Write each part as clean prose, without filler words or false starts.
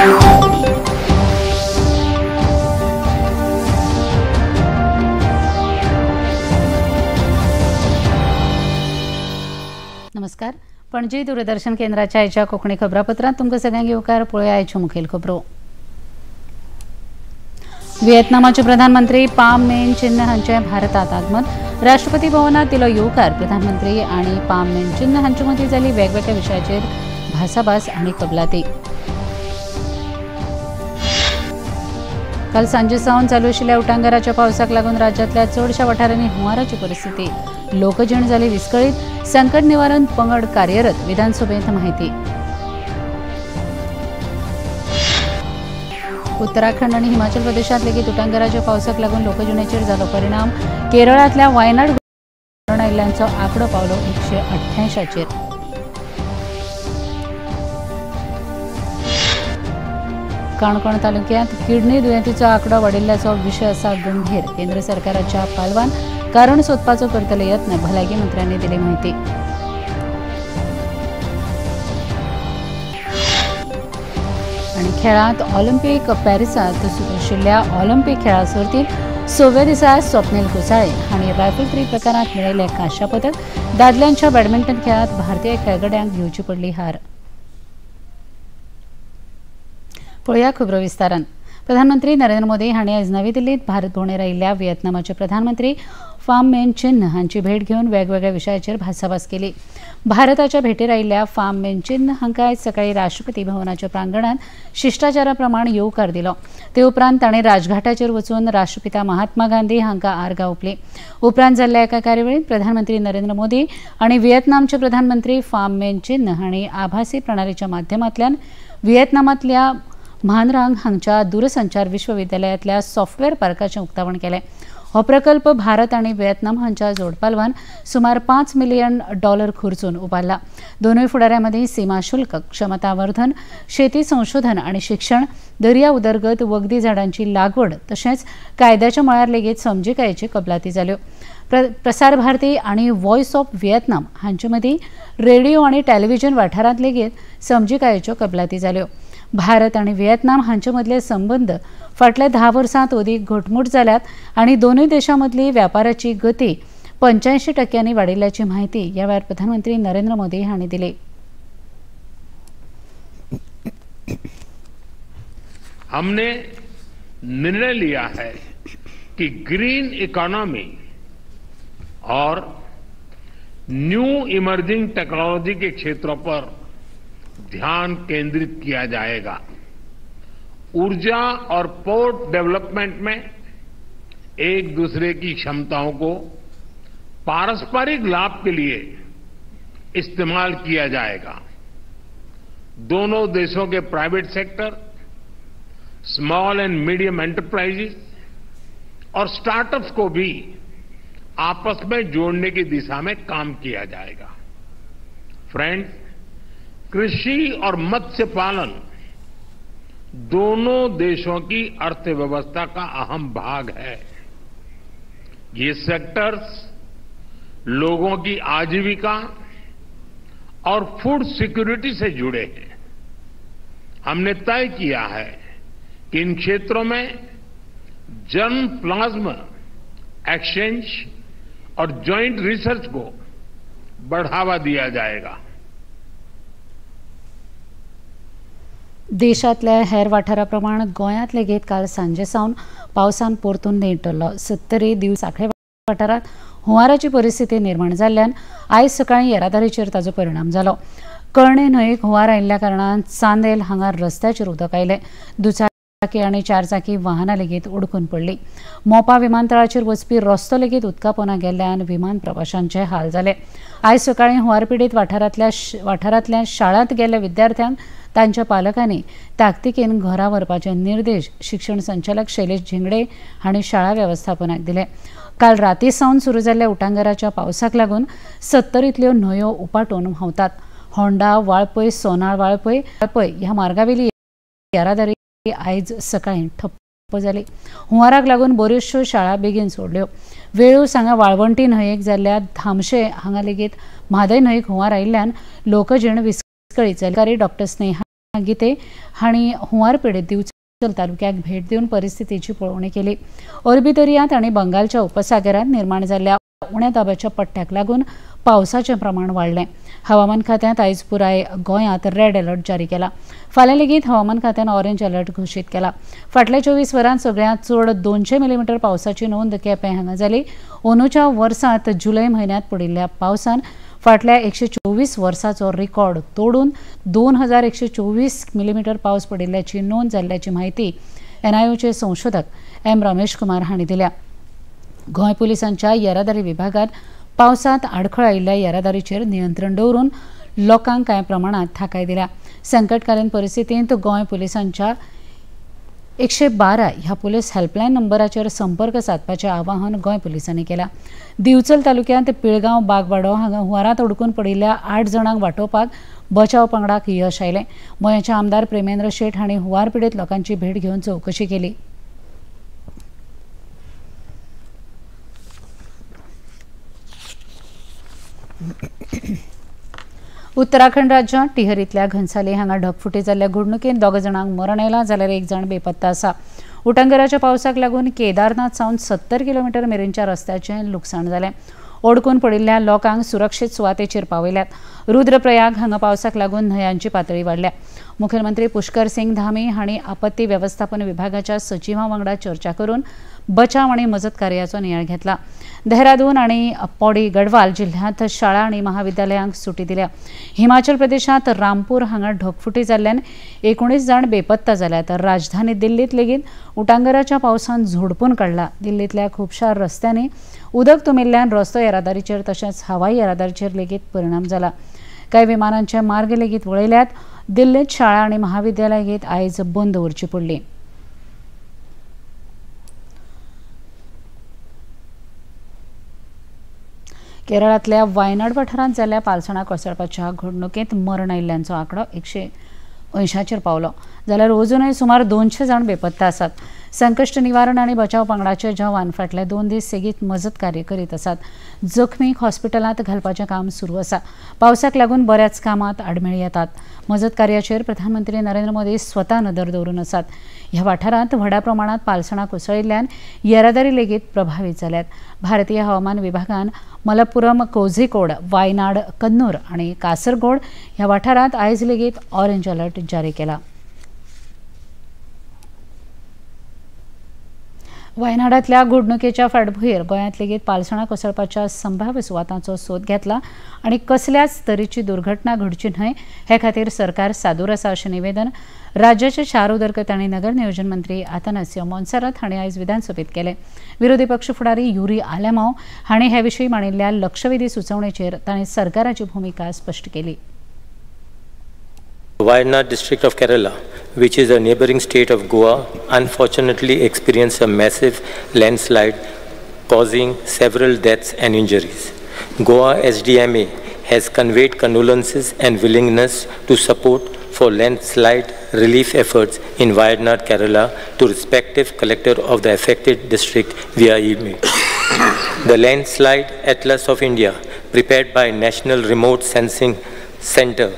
नमस्कार, पणजी दूरदर्शन केंद्राच्या आयच्या कोंकणी खबरापत्रांत तुमकां सगळ्यांक येवकार. पळोवया आयच्यो मुखेल खबरो. व्हिएतनामाचे प्रधानमंत्री पाम मेन चिन्ह हांचें भारतात आगमन. राष्ट्रपती भवनात दिलो येवकार. प्रधानमंत्री आनी पाम मेन चिन्ह हांचे मदीं जाली वेगवेगळ्या विशयाचेर भासाभास आनी कबलाती. काल सांजे सावन चालू आशिल्ल्या उटांगाराच्या पावसाक लागून राज्यांतल्या चडशा वाठारांनी हुंवाराची परिस्थिती. लोकजीण जाली विस्कळीत. संकट निवारण पंगड कार्यरत. विधानसभेत माहिती. उत्तराखंड आनी हिमाचल प्रदेशांत लेगीत उटांगाराच्या पावसाक लागून लोकजिणेचेर जालो परिणाम. केरळांतल्या वायनाड मरण आयिल्ल्यांचो आंकडो पावलो 188चेर. काणकोण तालुक्यांत किडनी दुयेंतीचो आंकडो वाडिल्ल्याचो विशय आसा गंभीर. केंद्र सरकाराच्या पालवान कारण सोदपाचो करतले यत्न. भलायकी मंत्र्यांनी दिली माहिती. आनी खेळांत ऑलिम्पीक पॅरिसांत सुरू आशिल्ल्या ऑलिम्पीक खेळां सर्तींत 6व्या दिसा स्वप्नील कुसाळे हांणी रायफल 3 प्रकारांत मेळयलें कांश्या पदक. दादल्यांच्या बॅडमिंटन खेळांत भारतीय खेळगड्यांक घेवची पडली हार. पळोवया खबरो विस्तारान. प्रधानमंत्री नरेंद्र मोदी हांणी आयज नवी दिल्लीत भारत भोंवडेर आयिल्ल्या व्हिएतनामाचे प्रधानमंत्री फाम मेन चिन्ह हांची भेट घेवन वेगवेगळ्या विशयाचेर भासाभास केली. भारताच्या भेटेर आयिल्ल्या फाम मेन चिन्ह हांकां आयज सकाळीं राष्ट्रपती भवनाच्या प्रांगणांत शिश्टाचारा प्रमाण येवकार दिलो. ते उपरांत ताणें राजघाटाचेर वचून राष्ट्रपिता महात्मा गांधी हांकां आर्गां ओंपली. उपरांत जाल्ल्या एका कार्यावळींत प्रधानमंत्री नरेंद्र मोदी आनी व्हिएतनामचे प्रधानमंत्री फाम मेन चिन्ह हांणी आभासी प्रणालीच्या माध्यमांतल्यान व्हिएतनामांतल्या म्हानरांग हांगच्या दूरसंचार विश्वविद्यालयांतल्या सॉफ्टवेअर पार्काचें उक्तावण केलें. हो प्रकल्प भारत आनी व्हिएतनाम हांच्या जोडपालवान सुमार $5 मिलियन खर्चून उबारला. दोनूय फुडाऱ्यां मदीं सीमा शुल्क, क्षमतावर्धन, शेती संशोधन आनी शिक्षण, दर्या उदरगत, वखदी झाडांची लागवड तशेंच कायद्याच्या मळार लेगीत समजिकायेची कबलाती जाल्यो. प्रसार भारती आनी व्हॉयस ऑफ व्हिएतनाम हांचे मदीं रेडिओ आनी टेलिव्हिजन वाठारांत लेगीत समजिकायेच्यो कबलाती जाल्यो. भारत आनी व्हिएतनाम हांचे मदले संबंद फाटल्या 10 वर्सांत अदीक घटमूट जाल्यात आनी दोनूय देशां मदली व्यापाराची गती 85% वाडिल्ल्याची माहिती ह्या वेळार प्रधानमंत्री नरेंद्र मोदी हांणी दिली. हमने निर्णय लिया है कि ग्रीन इकोनॉमी और न्यू इमर्जिंग टेक्नोलॉजी के क्षेत्रों पर ध्यान केंद्रित किया जाएगा. ऊर्जा और पोर्ट डेवलपमेंट में एक दूसरे की क्षमताओं को पारस्परिक लाभ के लिए इस्तेमाल किया जाएगा. दोनों देशों के private sector, small and medium enterprises और स्टार्टअप्स को भी आपस में जोड़ने की दिशा में काम किया जाएगा. फ्रेंड्स, कृषि और मत्स्य पालन दोनों देशों की अर्थव्यवस्था का अहम भाग है. ये सेक्टर्स लोगों की आजीविका और फूड सिक्योरिटी से जुड़े हैं. हमने तय किया है कि इन क्षेत्रों में जर्म प्लाज्म एक्सचेंज और जॉइंट रिसर्च को बढ़ावा दिया जाएगा. देशांतल्या हेर वाठारा प्रमाण गोंयांत लेगीत काल सांजे सावन पावसान परतून नेट धरलो. 70 दीव सांखळे वाठारांत हुंवाराची परिस्थिती निर्माण जाल्ल्यान आयज सकाळीं येरादारीचेर ताचो परिणाम जालो. कळणे न्हंयेक हुंवार आयिल्ल्या कारणान चांदेल हांगा रस्त्याचेर उदक आयलें. दुचाकी आनी चारचाकी वाहनां लेगीत उडकून पडली. मोपा विमानतळाचेर वचपी रस्तो लेगीत उदका पोंदा गेल्ल्यान विमान प्रवाशांचे हाल जाले. आयज सकाळीं हुंवार पिडीत वाठारांतल्या शाळांत गेल्ल्या विद्यार्थ्यांक तांच्या पालकांनी ताकतिकेन घरा व्हरपाचे निर्देश शिक्षण संचालक शैलेश झिंगडे हांणी शाळा वेवस्थापनाक दिले. काल राती सावन सुरू जाल्ल्या उटांगाराच्या पावसाक लागून 70तल्यो न्हंयो उपाटून व्हांवतात. होंडा वाळपय, सोनाळ वाळपय ह्या मार्गावेली येरादारी आयज सकाळीं ठप्प जाली. हुंवाराक लागून बऱ्योचश्यो शाळा बेगीन सोडल्यो. वेळूस हांगा वाळवंटी न्हंयेक जाल्ल्या धामशे हांगा लेगीत म्हादय न्हंयेक हुंवार आयिल्ल्यान लोकजीण विस्कळीत जाली. डॉक्टर स्नेहा गीते हांणी हुंवार पिडीत दिवचल तालुक्याक भेट दिवन परिस्थितीची पळोवणी केली. अरबी दर्यांत आनी बंगालच्या उपसागरांत निर्माण जाल्ल्या उण्या दाबाच्या पट्ट्याक लागून पावसाचें प्रमाण वाडलें. हवामान खात्यांत आयज पुराय गोंयांत रेड अलर्ट जारी केला. फाल्यां लेगीत हवामान खात्यान ऑरेंज अलर्ट घोशीत केला. फाटल्या 24 वरांत सगळ्यांत चड 200 मिलीमिटर पावसाची नोंद केपें हांगा जाली. अंदूच्या वर्सांत जुलय म्हयन्यांत पडिल्ल्या पावसान फाटल्या 124 वर्साचो रिकॉर्ड तोडून 2124 मिलीमिटर पावस पडिल्ल्याची नोंद जाल्ल्याची म्हायती एनआयओचे संशोधक एम रमेश कुमार हांणी दिल्या. गोंय पुलिसांच्या येरादारी विभागान पावसांत आडखळ आयिल्ल्या येरादारीचेर नियंत्रण दवरून लोकांक कांय प्रमाणांत थाकाय दिल्या. संकटकालीन परिस्थितींत गोंय पुलिसांच्या 112 ह्या पुलीस हेल्पलायन नंबराचेर संपर्क सादपाचें आवाहन गोंय पुलिसांनी केलां. दिवचल तालुक्यांत पिळगांव बागवाडो हांगा हुंवारांत अडकून पडिल्ल्या 8 जाणांक वाटोवपाक बचाव पंगडाक यश आयलें. गोंयचे आमदार प्रेमेंद्र शेट हांणी हुंवार पिडीत लोकांची भेट घेवन चवकशी केली. उत्तराखंड राज्यांत टिहरींतल्या घनसाली हांगा ढगफुटी जाल्ल्या घडणुकेंत 2 जाणांक मरण आयलां जाल्यार 1 जाण बेपत्ता आसा. उटंगराच्या पावसाक लागून केदारनाथ सावन 70 किलोमिटर मेरेनच्या रस्त्याचें लुकसाण जालें. ओडकून पडिल्ल्या लोकांक सुरक्षीत सुवातेचेर पावयल्यात. रुद्रप्रयाग हांगा पावसाक लागून न्हंयांची पातळी वाडल्या. मुखेलमंत्री पुष्कर सिंग धामी हांणी आपत्ती वेवस्थापन विभागाच्या सचिवां वांगडा चर्चा करून बचाव आनी मजत कार्याचो नियाळ घेतला. देहरादून आनी पौडी गढवाल जिल्ह्यांत शाळा आनी महाविद्यालयांक सुटी दिल्या. हिमाचल प्रदेशांत रामपूर हांगा ढगफुटी जाल्ल्यान 19 जाण बेपत्ता जाल्यात. तर राजधानी दिल्लीत लेगीत उटांगराच्या पावसान झोडपून काडला. दिल्लींतल्या खुबश्या रस्त्यांनी उदक तुमिल्ल्यान रस्तो येरादारीचेर तशेंच हवाई येरादारीचेर लेगीत परिणाम जाला. कांय विमानांचे मार्ग लेगीत वळयल्यात. दिल्लीत शाळा आनी महाविद्यालयां लेगीत आयज बंद दवरची पडली. केरळांतल्या वायनाड वाठारांत जाल्ल्या पालसणां कोसळपाच्या घडणुकेंत मरण आयिल्ल्यांचो आंकडो 180चेर पावलो जाल्यार अजूनय सुमार 200 जाण बेपत्ता आसात. संकश्ट निवारण आनी बचाव पंगडाचे जवान फाटले 2 दीस सेगीत मजत कार्य करीत आसात. जखमीक हॉस्पिटलांत घालपाचें काम सुरू आसा. पावसाक लागून बऱ्याच कामांत आडमेळी येतात. मजत कार्याचेर प्रधानमंत्री नरेंद्र मोदी स्वता नदर दवरून आसात. ह्या वाठारांत व्हडा प्रमाणांत पालसणां कोसळिल्ल्यान येरादारी लेगीत प्रभावीत जाल्यात. भारतीय हवामान विभागान मलप्पुरम, कोझिकोड, वायनाड, कन्नूर आनी कासरगोड ह्या वाठारांत आयज लेगीत ऑरेंज अलर्ट जारी केला. वायनाडांतल्या घडणुकेच्या फाटभुंयेर गोंयांत लेगीत पालसणां कोसळपाच्या संभाव्य सुवातांचो सोद घेतला आनी कसल्याच तरेची दुर्घटना घडची न्हय हे खातीर सरकार सादूर आसा अशें निवेदन राज्याचे शार उदरगत आनी नगर नियोजन मंत्री आतानासियो मोन्सेरात हांणी आयज विधानसभेत केलें. विरोधी पक्ष फुडारी युरी आलेमाव हांणी हे विशीं मांडिल्ल्या लक्षवेधी सुचोवणेचेर तांणी सरकाराची भुमिका स्पश्ट केली. Wayanad district of Kerala, which is a neighboring state of Goa, unfortunately experienced a massive landslide causing several deaths and injuries. Goa SDMA has conveyed condolences and willingness to support for landslide relief efforts in Wayanad, Kerala to respective collector of the affected district via email. The Landslide Atlas of India, prepared by National Remote Sensing Center,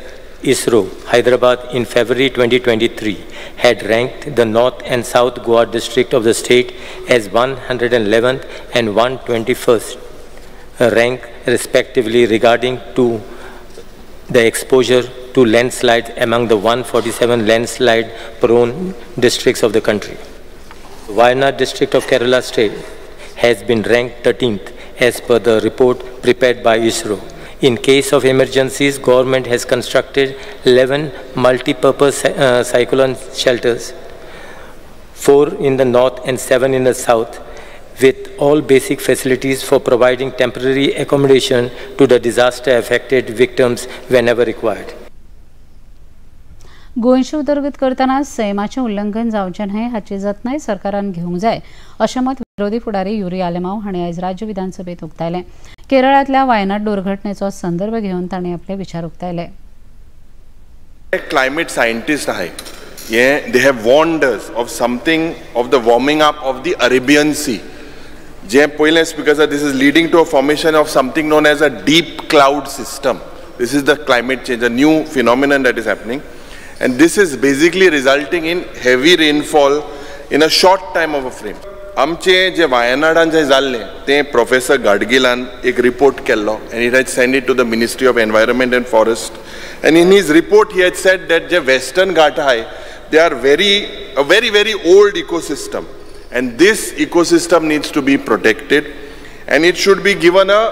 ISRO, Hyderabad in February 2023 had ranked the North and South Goa district of the state as 111th and 121st rank respectively regarding to the exposure to landslides among the 147 landslide prone districts of the country. Wayanad district of Kerala state has been ranked 13th as per the report prepared by ISRO. In case of emergencies, government has constructed 11 multi-purpose cyclone shelters, 4 in the north and 7 in the south, with all basic facilities for providing temporary accommodation to the disaster-affected victims whenever required. गोंयची उदरगत करतना सैमाचें उल्लंघन जावचें न्हय हाची जतनाय सरकारान घेवंक जाय अशें मत विरोधी फुडारी युरी आलेमाव हांणी आयज राज्य विधानसभेत उक्तायलें. केरळांतल्या वायनाड दुर्घटनेचो संदर्भ घेवन तांणी आपले विचार उक्तायले. क्लायमेट सायंटिस्ट आहाय हे they have warned us of something of the warming up of the Arabian Sea. जे पयलें because this is leading to a formation of something known as a deep cloud system. This is the climate change, a new phenomenon that is happening. And this is basically resulting in heavy rainfall in a short time of a frame. आमचे जे वायनाडान जे जाल्लें तें professor गाडगिलान एक report केल्लो and it had send it to the Ministry of Environment and Forest. And in his report he had said that J western Ghat आहाय they are very very old ecosystem and this ecosystem needs to be protected and it should be given a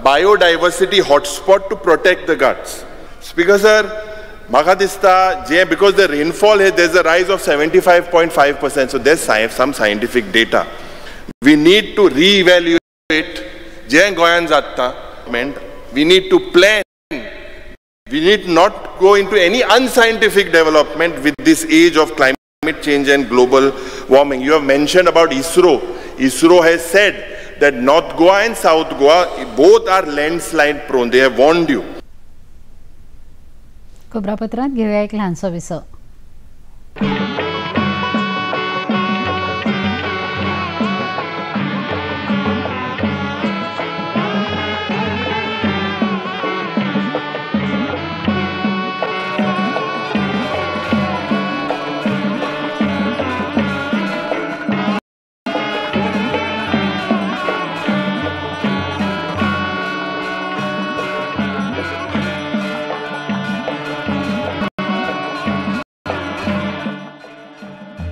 biodiversity hotspot to protect the Ghats. Speaker sir, म्हाका दिसता जे because the rainfall hey there is a rise of 75.5%, so there some scientific data. We need to reevaluate जे गोंयांत जाता. We need to plan, we need not go into any unscientific development with this age of climate change and global warming. You have mentioned about ISRO. ISRO has said that North Goa and South Goa both are landslide prone. They have warned you. खबरापत्रात घेऊया एक लहानसो विसव.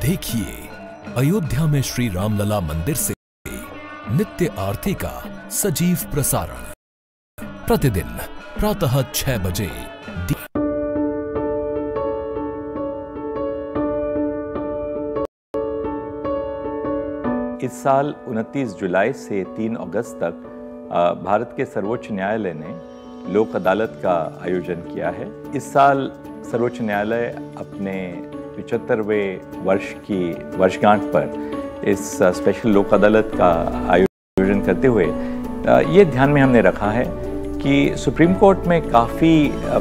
देखिए अयोध्या में श्री रामलला मंदिर से नित्य आरती का सजीव प्रसारण प्रतिदिन प्रातः 6 बजे। इस साल 29 जुलाई से 3 अगस्त तक भारत के सर्वोच्च न्यायालय ने लोक अदालत का आयोजन किया है। इस साल सर्वोच्च न्यायालय अपने 75वें वर्ष की वर्षगांठ पर इस स्पेशल लोक अदालत का आयोजन करते हुए ये ध्यान में हमने रखा है कि सुप्रीम कोर्ट में काफ़ी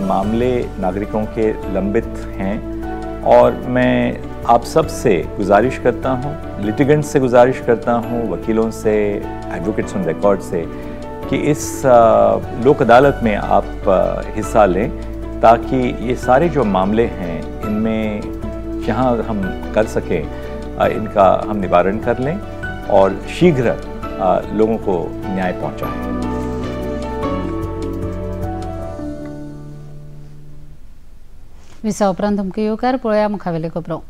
मामले नागरिकों के लंबित हैं और मैं आप सब से गुजारिश करता हूँ, लिटिगेंट से गुजारिश करता हूँ, वकीलों से, एडवोकेट्स ऑन रिकॉर्ड से कि इस लोक अदालत में आप हिस्सा लें ताकि ये सारे जो मामले हैं इनमें जहाँ हम कर सकें इनका हम निवारण कर लें और शीघ्र लोगों को न्याय पहुँचाएं। विसा उपरांत तुमकां येवकार पळोवया मुखावेल्यो खबरो.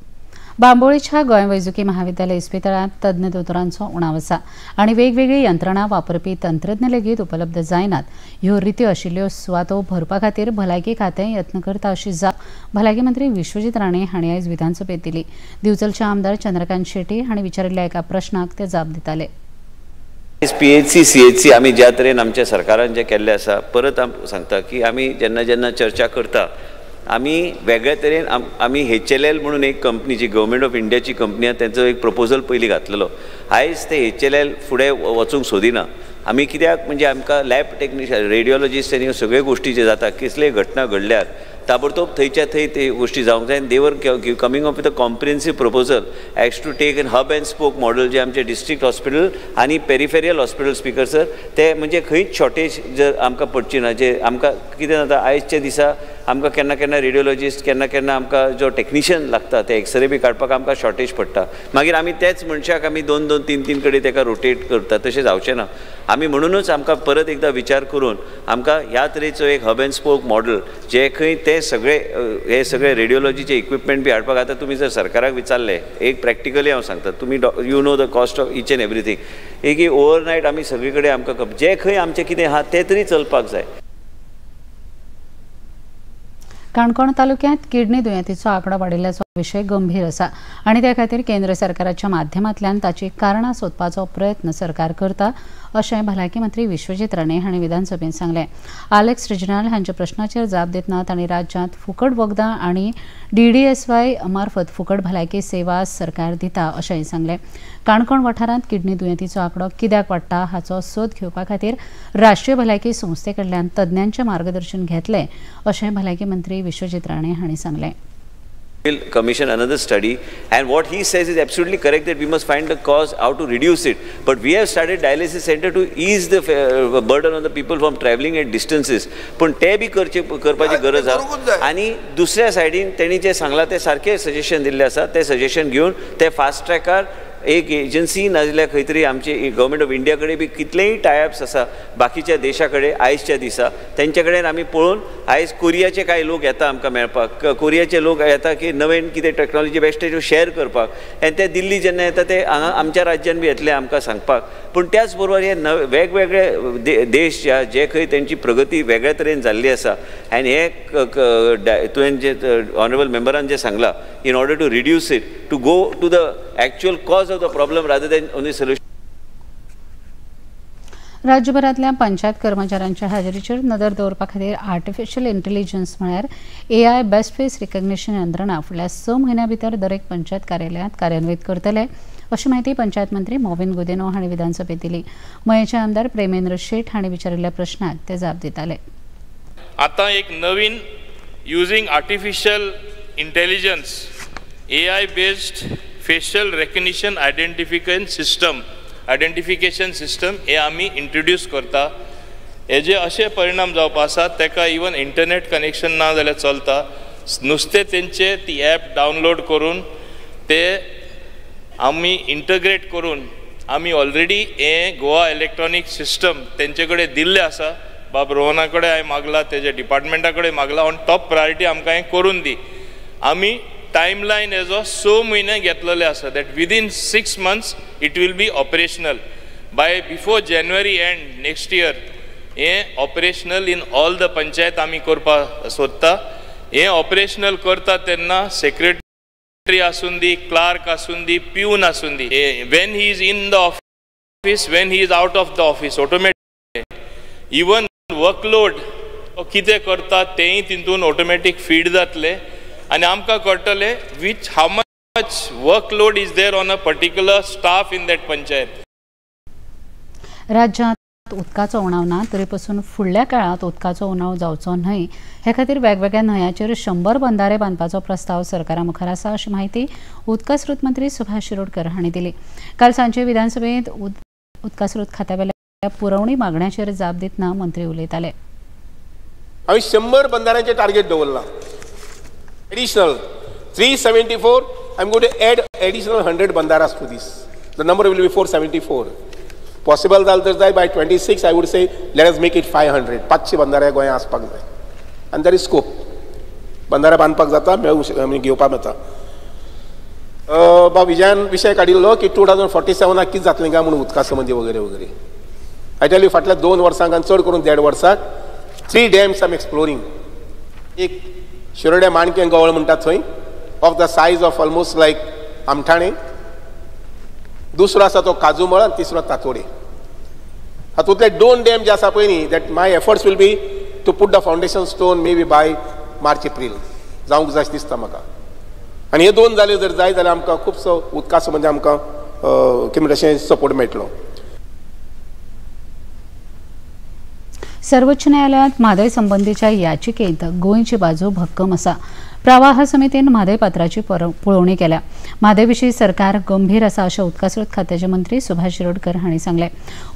बांबोळीच्या गोंय वैजकी महाविद्यालय इस्पितळांत तज्ञ दोतोरांचो उणाव आसा आनी वेगवेगळी यंत्रणा वापरपी तंत्रज्ञ लेगीत उपलब्ध जायनात. ह्यो रित्यो आशिल्ल्यो सुवातो भरपा खातीर भलायकी खातें यत्न करता अशी जाप भलायकी मंत्री विश्वजीत राणे हांणी आयज विधानसभेत दिली. दिवचलचे आमदार चंद्रकांत शेट्टी हांणी विचारिल्ल्या एका प्रश्नाक ते जाप दिताले. पीएचसी सीएचसी आमी ज्या तरेन आमच्या सरकारान जे केल्ले आसा, परत सांगता की आमी जेन्ना जेन्ना चर्चा करता आमी वेगळे तरेन आमी HLL म्हणून एक कंपनी जी गव्हर्मेंट ऑफ इंडियाची कंपनी आसा तेंचो एक प्रपोजल पयलीं घातलेलो. आयज ते HLL फुडें वचूंक सोदिना. आमी कित्याक म्हणजे आमकां लॅब टेक्निशियन, रेडियोलॉजिस्ट आनी सगळ्यो गोश्टी जे जाता, कसल्योय घटना घडल्यार ताबडतोब थंयच्या थंय ते गोश्टी जावंक जाय. They were coming up with a comprehensive proposal as to take an hub and spoke model जे आमचे डिस्ट्रिक्ट हॉस्पिटल आनी पेरिफेरियल हॉस्पिटल स्पीकर सर ते म्हणजे खंयच शॉर्टेज जर आमकां पडची ना. जे आमकां कितें जाता आयजच्या दिसा आमकां केन्ना केन्ना रेडियोलॉजिस्ट, केन्ना केन्ना आमकां जो टेक्निशियन लागता ते एक्सरे बी काडपाक आमकां शॉर्टेज पडटा. मागीर आमी तेच मनशाक आमी 2 2 3 3 कडेन ताका रोटेट करता, तशें जावचें ना. आमी म्हणुनूच आमकां परत एकदां विचार करून आमकां ह्या तरेचो एक हब अँड स्पोक मॉडल जे खंय ते सगळे हे सगळे रेडियोलॉजीचे इक्विपमेंट बी हाडपाक. आतां तुमी जर सरकाराक विचारलें एक प्रॅक्टिकली हांव सांगता, तुमी you know the cost of each and everything. एक ओवरनायट आमी सगळे कडेन आमकां जे खंय आमचें कितें आहा तें तरी चलपाक जाय. काणकोण तालुक्यांत किडनी दुयेंतीचो आंकडो वाडिल्ल्याचो विशय गंभीर आसा आनी त्या खातीर केंद्र सरकाराच्या माध्यमांतल्यान ताची कारणां सोदपाचो प्रयत्न सरकार करता अशें भलायकी मंत्री विश्वजीत राणे हांणी विधानसभेंत सांगलें. आलेक्स रिजनल हांच्या प्रश्नाचेर जाप दितना तांणी राज्यांत फुकट वखदां आनी DDSY मार्फत फुकट भलायकी सेवा सरकार दिता अशेंय सांगलें. काणकोण वाठारांत किडनी दुयेंतीचो आंकडो कित्याक वाडटा हाचो सोद घेवपा खातीर राष्ट्रीय भलायकी संस्थे कडल्यान तज्ञांचें मार्गदर्शन घेतलें अशें भलायकी मंत्री विश्वजीत राणे हांणी सांगलें. Will commission another study, and what he says is absolutely correct that we must find the cause how to reduce it. But we have started dialysis center to ease the burden on the people from traveling at distances. पण ते बी करचे करपाची गरज आसा. आनी दुसऱ्या सायडीन तेणी जें सांगलां तें सारकें सजेशन दिल्लें आसा. तें सजेशन घेवन ते फास्ट ट्रॅकार एक एजन्सी नाजाल्यार खंय तरी आमचे गव्हर्मेंट ऑफ इंडिया कडेन बी कितलेय टायअप्स आसा बाकीच्या देशा कडेन आयजच्या दिसा तेंचे कडेन आमी पळोवन आयज कोरियाचे कांय लोक येता आमकां मेळपाक, कोरियाचे लोक येता की नवीन कितें टॅक्नॉलॉजी बेश्टे शेअर करपाक, आनी ते दिल्ली जेन्ना येता ते हांगा आमच्या राज्यान बी येतले आमकां सांगपाक. पूण त्याच बरोबर हे नवे वेगवेगळे देश जे खंय तेंची प्रगती वेगळ्या तरेन जाल्ली आसा, आनी हे तुवें जे ऑनरेबल मेंबरान जें सांगलां in order to reduce it to go to the actual cause of the problem rather than only solution. राज्यभरातल्या panchayat कर्मचाऱ्यांच्या हाजेरीचेर नदर दवरपा खातीर आर्टिफिशियल इंटेलिजन्स म्हळ्यार एआय बेस्ट फेस रिकग्निशन यंत्रणा फुडल्या 6 म्हयन्यां भितर दरेक पंचायत कार्यालयांत कार्यान्वीत करतले अशी माहिती पंचायत मंत्री मॉविन गुदिन्हो हांणी विधानसभेत दिली. मयेचे आमदार प्रेमेंद्र शेट हांणी विचारिल्ल्या प्रश्नाक ते जाप दिताले. आतां एक नवीन using artificial intelligence AI based facial recognition identification system हे आमी इंट्रोड्यूस करता. हेजे अशे परिणाम जावपा आसा तेका इवन इंटरनेट कनेक्शन ना जाल्यार चलता, नुस्तें तेंचे ती एप डावनलोड करून ते आमी इंटग्रेट करून आमी ऑलरेडी हें गोवा इलेक्ट्रॉनीक सिस्टम तेंचे कडेन दिल्लें आसा. बाब रोहना कडेन हांवें मागला, तेजे डिपार्टमेंटा कडेन मागला, ऑन टॉप प्रायोरिटी आमकां हें करून दी. आमी टायमलायन हेजो 6 म्हयने घेतलेले आसा that within 6 months it will be operational by before January end next year. हें operational in all the panchayat आमी करपाक सोदता. हें ऑपरेशनल करता तेन्ना सेक्रेटरी आसूं दी, क्लार्क आसूं दी, प्यून आसूं दी, when he is in the office, when he is out of the office, automatic even workload कितें करता तेंय तितून ऑटोमॅटीक फीड जातलें आनी आमकां कळटलें which how much workload is there on a particular staff in that panchayat. राज्यांत उदकाचो उणाव ना तरी पसून फुडल्या काळांत उदकाचो उणाव जावचो न्हय हे खातीर वेगवेगळ्या न्हंयांचेर 100 बंधारे बांदपाचो प्रस्ताव सरकारा मुखार आसा अशी माहिती उदका स्रोत मंत्री सुभाष शिरोडकर हांणी दिली. काल सांजे विधानसभेंत उदका स्रोत खात्यावेल्या पुरवणी मागण्याचेर जाप दितना मंत्री उलयताले. हांवें 100 बंधाऱ्यांचें टार्गेट दवरलां. Additional 374, I'm going to add additional 100 bandharas to this. The number will be 474. Possible जाल तर जाय by 26, I would say let us make it 500. 500 बंधारे गोंया आसपाक जाय. And there is scope. बंधारे बांदपाक जाता, मेळूं घेवपाक मेळटा. बाब विजयान विशय काडिल्लो की 2047 कितें जातलें काय म्हणून उदका संबंदी वगैरे वगैरे. I tell you फाटल्या 2 वर्सांक आनी चड करून 1.5 वर्साक 3 डॅम्स आम एक्सप्लोरींग. एक शिरोड्या माणक्यां गवळ म्हणटा थंय of the size of almost like Amthane, दुसरो आसा तो काजूमळ आनी तिसरो तातोडे. हातूंतले 2 डॅम जे आसा पळय न्ही that my efforts will be to put the foundation stone may be by March April जावंक जाय दिसता म्हाका. आनी हे 2 जाले जर जाय जाल्यार आमकां खुबसो उदका संबंदी आमकां कितें म्हणटा अशें सपोर्ट मेळटलो. सर्वोच्च न्यायालयात म्हादय संबंदीच्या याचिकेत गोंयची बाजू भक्कम आसा. प्रवाह समितीन म्हादय पात्राची पळोवणी केल्या. म्हादय विशीं सरकार गंभीर आसा अशें उदका स्रोत खात्याचे मंत्री सुभाष शिरोडकर हांणी सांगलें.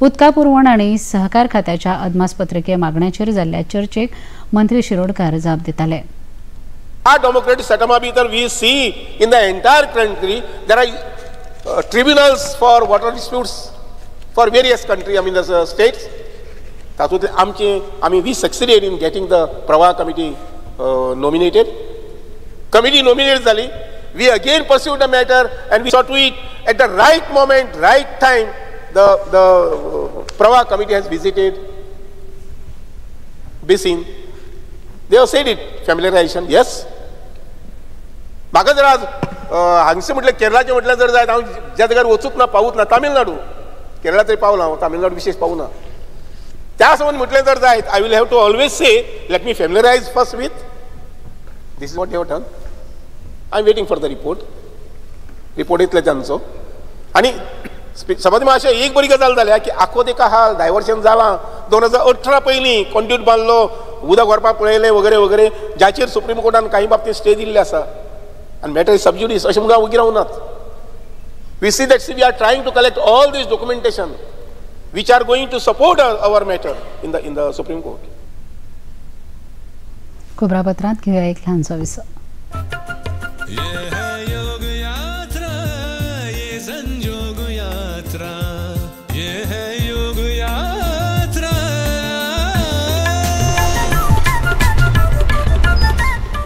उदका पुरवण आनी सहकार खात्याच्या अदमासपत्रकीय मागण्याचेर जाल्ल्या चर्चेक मंत्री शिरोडकर जाप दिताले. डेमोक्रेटिक सेटअपा भितर we see in the entire country there are tribunals for water disputes for various country I mean the states. तातूंतले आमचे आमी we succeeded in getting the Pravah committee nominated. Committee nominate जाली, we again pursue the matter and we saw to it at the right moment, right time the Pravah committee has visited basin. They have said it familiarisation. Yes, म्हाका जर आज हांगसर म्हटलें केरळाचें म्हटल्यार जर जायत हांव ज्या जाग्यार वचूंक ना पावूंक ना, तामिळनाडू केरळा तरी पावला हांव, तामिळनाडू विशेश पावूं ना. त्या संबंद म्हटलें जर जायत I will have to always say let me familiarise first with this is what have done. I am waiting for the report. Report येतले तांचो. आनी समज मातशें एक बरी गजाल जाल्या की आखो तेका हा डायवर्शन जालां. 2018 पयलीं कॉन्ड्यूट बांदलो, उदक व्हरपाक पळयलें वगैरे वगैरे, जाचेर सुप्रीम कोर्टान काही बाबतींत स्टे दिल्ले आसा. आनी मॅटर is सब ज्युडीस अशें म्हणून Vagir रावनात. We see that we are trying to collect all this documentation which are going to support our matter in the Supreme Court. खबरापत्रांत घेऊया एक ल्हानसो विसव.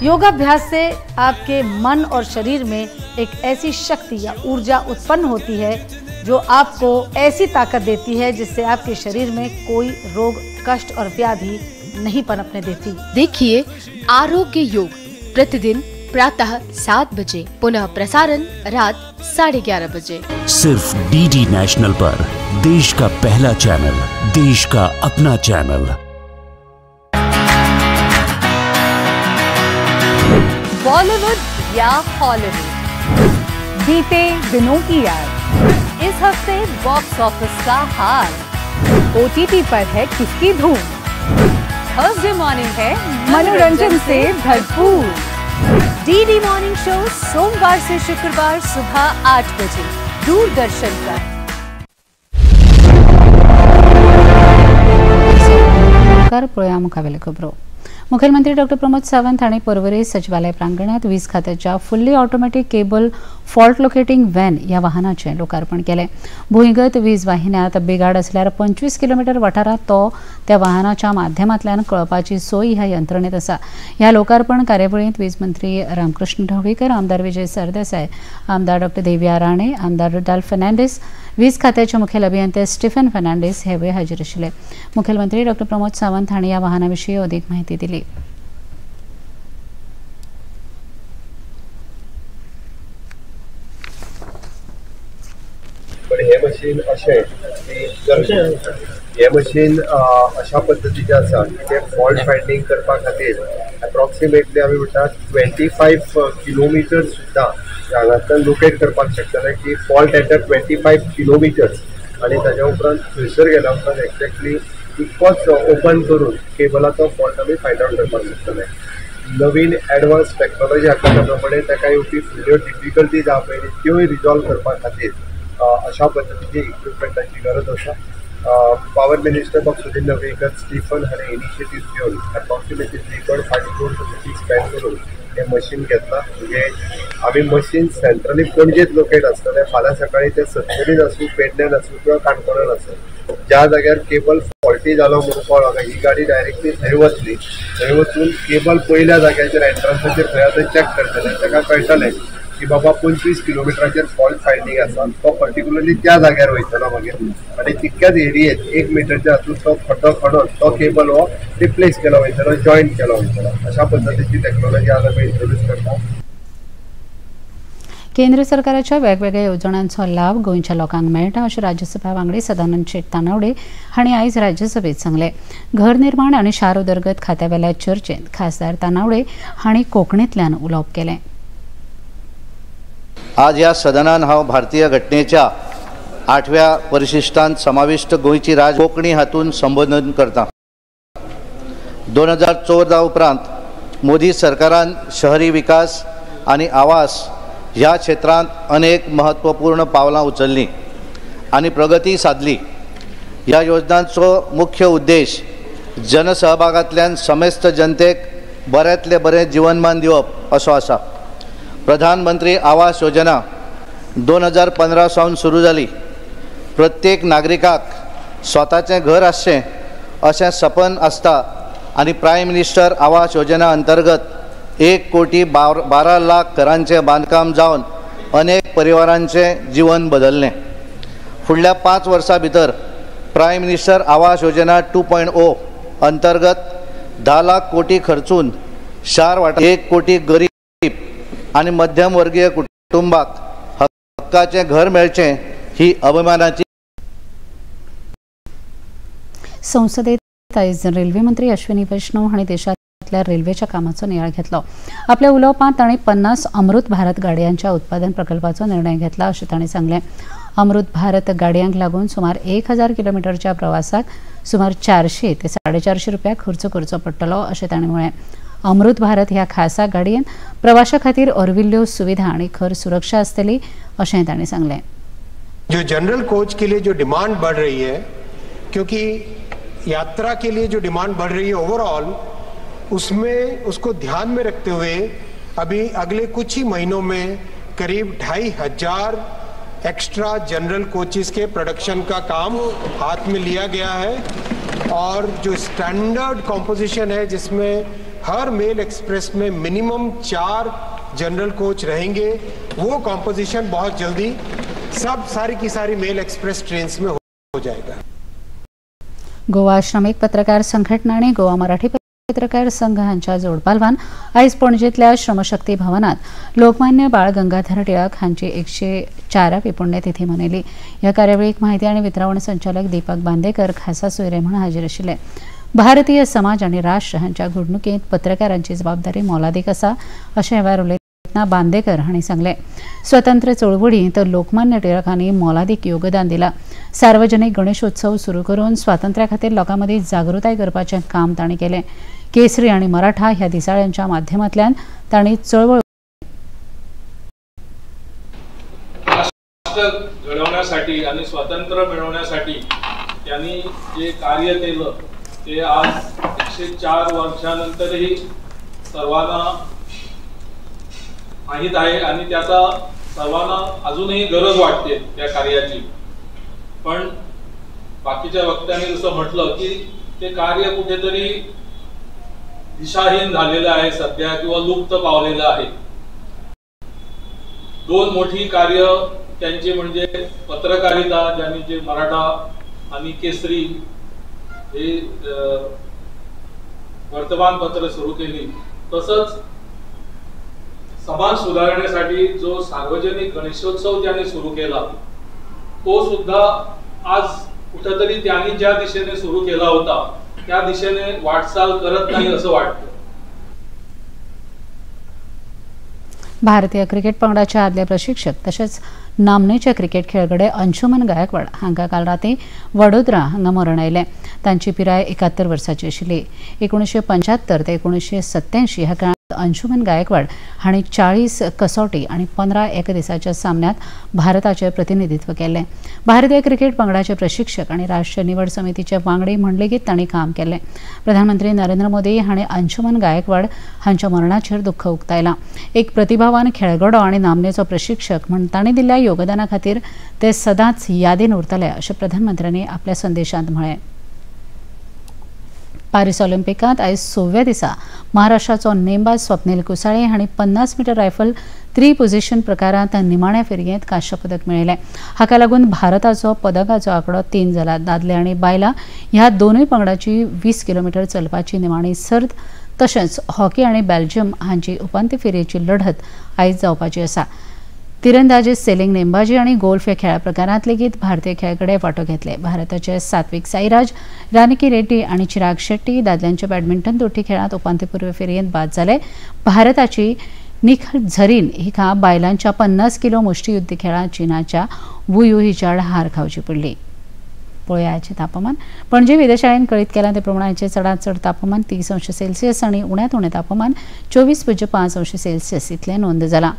योगाभ्यास से आपके मन और शरीर में एक ऐसी शक्ति या ऊर्जा उत्पन्न होती है जो आपको ऐसी ताकत देती है जिससे आपके शरीर में कोई रोग, कष्ट और व्याधि नहीं पनपने देती। देखिए आरोग्य योग प्रतिदिन प्रातः 7 बजे, पुनः प्रसारण रात 11:30 बजे, सिर्फ डीडी नेशनल पर। देश का पहला चैनल, देश का अपना चैनल। बॉलीवुड या हॉलीवुड, बीते दिनों की याद, इस हफ्ते बॉक्स ऑफिस का हाल, ओटीटी पर है किसकी धूम, थर्सडे मॉर्निंग है मनोरंजन से भरपूर। डीडी मॉर्निंग शो सोमवार से शुक्रवार सुबह 8 बजे दूरदर्शन पर। पळोवया मुखावेल्यो खबरो. मुखेलमंत्री डॉक्टर प्रमोद सावंत हांणी पर्वरी सचिवालय प्रांगणात वीज खात्याच्या fully automatic cable fault locating van ह्या वाहनाचें लोकार्पण केलें. भुंयगत वीज वाहिन्यांत बिगाड आसल्यार 25 किलोमिटर वाठारांत तो त्या वाहनाच्या माध्यमांतल्यान कळपाची सोय ह्या यंत्रणेत आसा. ह्या लोकार्पण कार्यावळींत वीज मंत्री रामकृष्ण ढवळीकर, आमदार विजय सरदेसाय, आमदार डॉक्टर देविया राणे, आमदार रुडाल्फ फर्नांडीस, वीज खात्याचे मुखेल अभियंते स्टीफन फर्नांडीस हेवूय हाजीर आशिल्ले. मुखेलमंत्री डॉक्टर प्रमोद सावंत हांणी ह्या वाहना विशीं अदीक म्हायती दिली. पण हे मशीन अशें की हे मशीन अशा पद्दतीचें आसा की ते फॉल्ट फायंडींग करपा खातीर एप्रॉक्सिमेटली आमी म्हणटा 25 किलोमिटर सुद्दां हांगांतल्यान लोकेट करपाक शकतले की फॉल्ट एट 25 किलोमिटर्स आनी ताज्या उपरांत थंयसर गेल्या उपरांत एक्झॅक्टली इतकोच ओपन करून केबलाचो फॉल्ट आमी फायंड आवट करपाक शकतले. नवीन एडवान्स टॅक्नोलॉजी हाडटा त्या प्रमाणे ताका येवपी फुडल्यो डिफिकल्टीज आहा पळय त्योय रिजॉल्व करपा खातीर अशा पद्दतीची इक्विपमेंटाची गरज आसा. पावर मिनिस्टर बाब सुदिन ढवळीकर स्टीफन हाणें इनिशिएटीव घेवन एप्रॉक्सिमेटली 3.5 करोड रुपीज स्पेंड करून हें मशीन घेतलां. म्हणजे आमी मशीन सेंट्रली पणजेंत लोकेट आसतलें, फाल्यां सकाळीं तें सत्तरीन आसूं, पेडण्यान आसूं किंवा काणकोणान आसूं, ज्या जाग्यार केबल फॉल्टी जालो म्हणून कळ्ळो काय ही गाडी डायरेक्टली थंय वतली, थंय वचून केबल पयल्या जाग्याचेर एंट्रन्साचेर खंय आसा चॅक करतले, ताका कळटलें की बाबा 25 किलोमिटराचेर फॉल्ट फायंडींग आसा, तो पर्टिक्युलरली त्या जाग्यार वयतलो मागीर आनी तितक्याच एरियेत 1 मिटरच्या हातूंत तो खड्डो खणून तो केबल हो रिप्लेस केलो वयतलो, जॉयंट केलो वयतलो. अशा पद्दतीची टॅक्नोलॉजी आज आमी इंट्रोड्यूस करता. केंद्र सरकाराच्या वेगवेगळ्या येवजण्यांचो लाभ गोंयच्या लोकांक मेळटा अशें राज्यसभा वांगडी सदानंद शेट तानावडे हांणी आयज राज्यसभेत सांगलें. घर निर्माण आनी शार उदरगत खात्यावेल्या चर्चेंत खासदार तानावडे हांणी कोंकणींतल्यान उलोवप केलें. आज ह्या सदनान हांव भारतीय घटनेच्या 8व्या परिशिष्टांत समाविष्ट गोंयची राज कोंकणी हातून संबोधन करता. 2014 उपरांत मोदी सरकारान शहरी विकास आनी आवास ह्या क्षेत्रांत अनेक महत्वपूर्ण पावलां उचललीं आनी प्रगती साधली. ह्या योजनांचो मुख्य उद्देश जनसहभागांतल्यान समेस्त जनतेक बऱ्यांतलें बरें जिवनमान दिवप असो आसा. प्रधानमंत्री आवास योजना 2015 सावन सुरू जाली. प्रत्येक नागरिकाक स्वताचें घर आसचें अशें सपन आसता आनी प्रायम मिनिस्टर आवास योजना अंतर्गत 1,12,00,000 घरांचें बांदकाम जावन अनेक परिवारांचें जीवन बदललें. फुडल्या 5 वर्सां भितर प्रायम मिनिस्टर आवास योजना 2.0 अंतर्गत 10 लाख कोटी खर्चून शार वाठार 1 कोटी गरीब आनी मध्यम वर्गीय कुटुंबाक हक्काचें घर मेळचें ही अभिमानाची. संसदेत आयज रेल्वे मंत्री अश्विनी वैष्णव हांणी देशांतल्या रेल्वेच्या कामाचो नियाळ घेतलो. आपल्या उलोवपांत तांणी 50 अमृत भारत गाडयांच्या उत्पादन प्रकल्पाचो निर्णय घेतला अशें तांणी सांगलें. अमृत भारत गाडयांक लागून सुमार 1000 किलोमिटरच्या प्रवासाक सुमार 400 ते 450 रुपया खर्च करचो पडटलो अशें तांणी म्हळें. अमृत भारत ह्या खासा गाडयेन प्रवाशां खातीर अर्विल्ल्यो सुविधा आनी खर सुरक्षा आसतली अशें तांणी सांगलें। जो जनरल कोच के लिए जो डिमांड बढ़ रही है, क्योंकि यात्रा के लिए जो डिमांड बढ़ रही है ओवरऑल, उसमें उसको ध्यान में रखते हुए अभी अगले कुछ ही महीनों में करीब 2500 extra general coaches K production का काम हाथ में लिया गया है। और जो स्टैंडर्ड कॉम्पोजिशन है जिसमें हर मेल एक्सप्रेस में मिनिमम 4 जनरल कोच रहेंगे, वो कॉम्पोजिशन बहुत जल्दी सब सारी की सारी मेल एक्सप्रेस ट्रेन में हो जाएगा। गोवा श्रमिक पत्रकार संघटना आणि गोवा मराठी पत्रकार संघ हांच्या जोडपालवान आयज पणजेंतल्या श्रमशक्ती भवनात लोकमान्य बाळ गंगाधर टिळक हांची 104वी पुण्यतिथी मनयली। ह्या कार्यावळीक माहिती आनी वितरावण संचालक दीपक बांदेकर खासा सोयरे म्हूण हाजीर आशिल्ले। भारतीय समाज आनी राष्ट्र हांच्या घडणुकेंत पत्रकारांची जबाबदारी मोलादीक आसा अशें ह्या वेळार उलयतना बांदेकर हांणी सांगलें। स्वतंत्र चळवळींत लोकमान्य टिळक हांणी मोलादीक योगदान दिलां। सार्वजनिक गणेशोत्सव सुरू करून स्वातंत्र्या खातीर लोकां मदीं जागृताय करपाचें काम तांणी केलें। केसरी आनी मराठा ह्या दिसाळ्यांच्या माध्यमांतल्यान तांणी चळवळ राष्ट्र घडवण्यासाठी आणि स्वातंत्र्य मिळवण्यासाठी त्यांनी जे कार्य केलं ते आज 104 वर्षांनंतरही सर्वांना माहित आहे आणि त्याचा सर्वांना अजूनही गरज वाटते त्या कार्याची। पण बाकीच्या वक्त्यांनी जसं म्हटलं की ते कार्य कुठेतरी दिशाहीन झालेलं आहे सध्या किंवा लुप्त पावलेलं आहे। दोन मोठी कार्य त्यांची म्हणजे पत्रकारिता, ज्यांनी जे मराठा आणि केसरी हे वर्तमानपत्र सुरू केली, तसंच समाज सुधारणेसाठी जो सार्वजनिक गणेशोत्सव त्यांनी सुरू केला तो सुद्धा आज कुठेतरी त्यांनी ज्या दिशेने सुरू केला होता त्या दिशेने वाटचाल करत नाही असं वाटतं। भारतीय क्रिकेट पंगडाचे आदले प्रशिक्षक तशेंच नामनेचे क्रिकेट खेळगडे अंशुमन गायकवाड हांकां काल राती वडोदरा हांगा मरण आयलें। तांची पिराय 71 वर्सांची आशिल्ली। 1975 ते 1987 ह्या काळांत अंशुमन गायकवाड हांणी 40 कसोटी आनी 15 एकदिसाच्या सामन्यांत भारताचें प्रतिनिधित्व केलें। भारतीय क्रिकेट पंगडाचे प्रशिक्षक आनी राष्ट्रीय निवड समितीचे वांगडी म्हूण लेगीत तांणी काम केलें। प्रधानमंत्री नरेंद्र मोदी हांणी अंशुमन गायकवाड हांच्या मरणाचेर दुख्ख उक्तायलां। एक प्रतिभावान खेळगडो आनी नामनेचो प्रशिक्षक म्हूण तांणी दिल्ल्या योगदाना खातीर ते सदांच यादीन उरतले अशें प्रधानमंत्र्यांनी आपल्या संदेशांत म्हळें। पॅरिस ऑलिम्पिकांत आयज 6व्या दिसा महाराष्ट्राचो नेमबाज स्वप्नील कुसाळे हांणी 50 मीटर रायफल 3 पोझिशन प्रकारांत निमाण्या फेरयेंत कांस्य पदक मेळयलें। हाका लागून भारताचो पदकाचो आंकडो 3 जाला। दादले आनी बायलां ह्या दोनूय पंगडाची 20 किलोमीटर चलपाची निमाणी सर्त तशेंच हॉकी आनी बेल्जियम हांची उपांत्य फेरयेची लढत आयज जावपाची आसा। तिरंदाजी, सेलिंग, नेमबाजी आनी गोल्फ ह्या खेळा प्रकारांत लेगीत भारतीय खेळगडे वांटो घेतले। भारताचे सात्विक साईराज, रानिकी रेड्डी आनी चिराग शेट्टी दादल्यांच्या बॅडमिंटन दोट्टी खेळांत उपांत्यपूर्व फेरयेंत बाद जाले। भारताची निखत झरीन हिका बायलांच्या 50 किलो मुष्टियुद्ध खेळांत चीनाच्या वुयू हिच्या आड हार खावची पडली। पळोवया तापमान। पणजे वेधशाळेन कळीत केलां ते प्रमाणाचें चडांत चड तापमान 30 अंश सेल्सियस आनी उण्यांत उणें तापमान 24.5 अंश सेल्सियस इतलें नोंद जालां।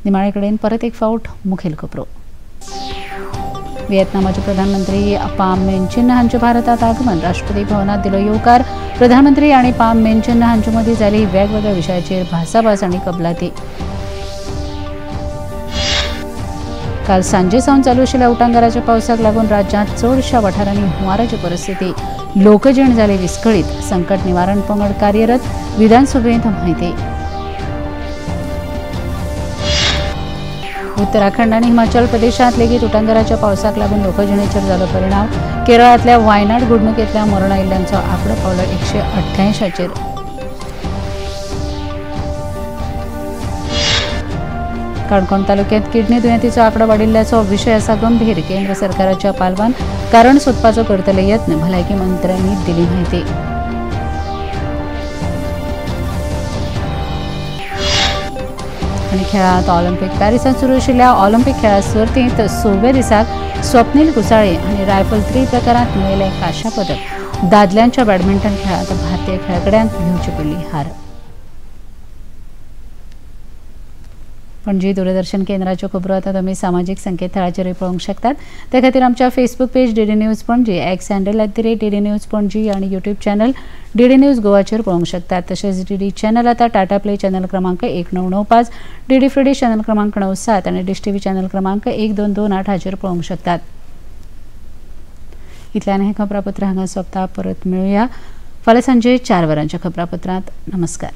निमाणे कडेन परत एक फावट मुखेल खबरो। व्हिएतनामाचे प्रधानमंत्री पाम मेनचिन हांचे भारतात आगमन, राष्ट्रपती भवनात दिलो येवकार। प्रधानमंत्री आनी पाम मेनचिन हांचे मदीं जाली वेगवेगळ्या विशयाचेर भासाभास आनी कबलाती। काल सांजे सावन चालू आशिल्ल्या उटांगाराच्या पावसाक लागून राज्यांत चडशा वाठारांनी हुंवाराची परिस्थिती, लोकजीण जाली विस्कळीत। संकट निवारण पंगड कार्यरत, विधानसभेंत म्हायती। उत्तराखंड आनी हिमाचल प्रदेशांत लेगीत उटांगाराच्या पावसाक लागून लोकजिणेचेर जालो परिणाम। केरळांतल्या वायनाड घडणुकेंतल्या मरण आयिल्ल्यांचो आंकडो पावलो 188चेर। काणकोण तालुक्यांत किडनी दुयेंतीचो आंकडो वाडिल्ल्याचो विशय आसा गंभीर। केंद्र सरकाराच्या पालवान कारण सोदपाचो करतले यत्न, भलायकी मंत्र्यांनी दिली म्हायती। आनी खेळांत ऑलिम्पिक पॅरिसांत सुरू आशिल्ल्या ऑलिम्पिक खेळा सर्तींत 6व्या दिसाक स्वप्नील कुसाळे आनी रायफल 3 प्रकारांत मेळयलें कांस्य पदक। दादल्यांच्या बॅडमिंटन खेळांत भारतीय खेळगड्यांक घेवची पडली हार. पणजी दूरदर्शन केंद्राच्यो खबरो आतां तुमी सामाजीक संकेतथळाचेरूय पळोवंक शकतात. ते खातीर आमच्या Facebook page DD news Panaji, X handle @DD news Panaji आनी यूट्यूब चॅनल डीडी न्यूज गोवाचेर पळोवंक शकतात. तशेंच डीडी चॅनल आतां टाटा प्ले चॅनल क्रमांक 1995, डीडी फ्री डिश चॅनल क्रमांक 97 आनी डिश टीव्ही चॅनल क्रमांक 1228 हाचेर पळोवंक शकतात. इतल्यान हें खबरापत्र हांगा सोंपता. परत मेळुया फाल्यां सांजे 4 वरांच्या खबरापत्रांत. नमस्कार.